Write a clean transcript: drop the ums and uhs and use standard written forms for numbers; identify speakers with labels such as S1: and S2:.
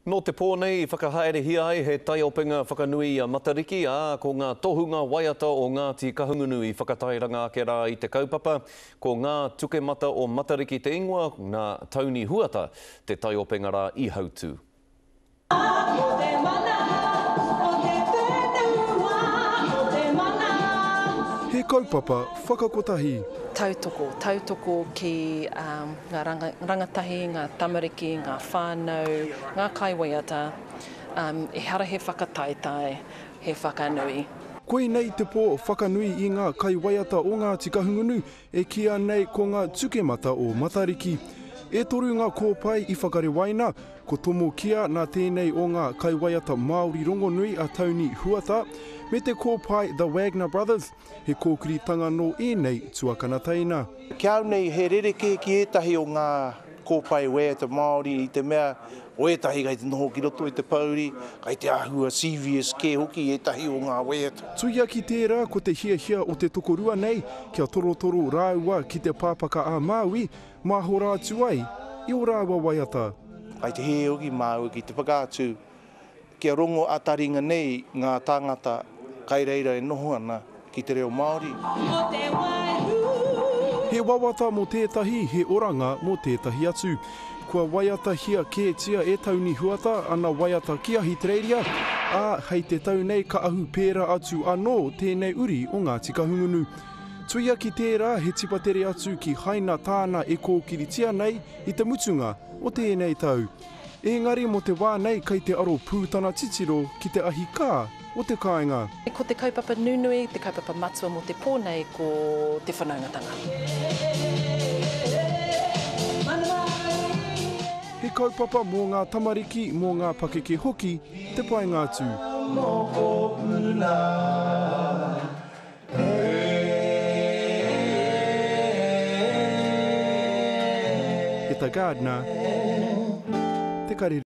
S1: Nō te pō nei i whakahaerehia ai he taiopenga whakanui i a Matariki, ā, ko ngā tohunga waiata o Ngāti Kahungunu i whakatairanga ake rā i te kaupapa. Ko Ngā Tukemata o Matariki te ingoa, nā Tony Huata te taiopenga rā i hautū.
S2: Ko te mana o te whenua, ko te mana.
S3: He kaupapa whakakotahi.
S4: Tautoko, tautoko ki ngā rangatahi, ngā tamariki, ngā whānau, ngā kaiwaiata, ehara he whakataetae, he whakanui.
S3: Koinei te pō whakanui i ngā kaiwaiata o Ngāti Kahungunu e kīia nei ko ngā tukemata o Matariki. E toru ngā kōpae i whakarewaina, ko Tomokia nā tēnei o ngā kaiwaiata Māori rongonui a Tony Huata, me te kōpae The Wagner Brothers, He kōkiritanga nō ēnei tuakana teina.
S5: Ki a au nei, he rerekē ki ētahi o ngā kōpae waiata Māori i te mea o ētahi kei te noho ki roto i te pōuri, kei te āhua serious kē hoki ētahi o ngā waiata.
S3: Tuia ki tērā ko te hiahia o te tokorua nei kia torotoro rāua ki te pāpaka a Māui, māhora atu ai i ō rāua waiata.
S5: Kei te hē hoki māua ki te whakaatu Kia rongo ā-taringa nei ngā tāngata kai reira e noho ana ki te reo Māori.
S3: He wawata mō tētahi, he oranga mō tētahi atu. Kua waiatahia kētia e Tauni Huata ana waiata ki Ahitereiria, ā, hei te tau nei ka ahu pērā atu anō tēnei uri o Ngāti Kahungunu. Tuia ki tērā, he tipatere atu ki Haina tāna e kōkiritia nei i te mutunga o tēnei tau. Ēngari mō te wā nei kei te aro pū tana titiro ki te ahi kā o te kāinga.
S4: Ko te kaupapa nunui, te kaupapa matua mō te pō nei ko te whanaungatanga.
S3: He kaupapa mō ngā tamariki, mō ngā pakeke hoki te painga atu. Heta Gardner, Te Karere.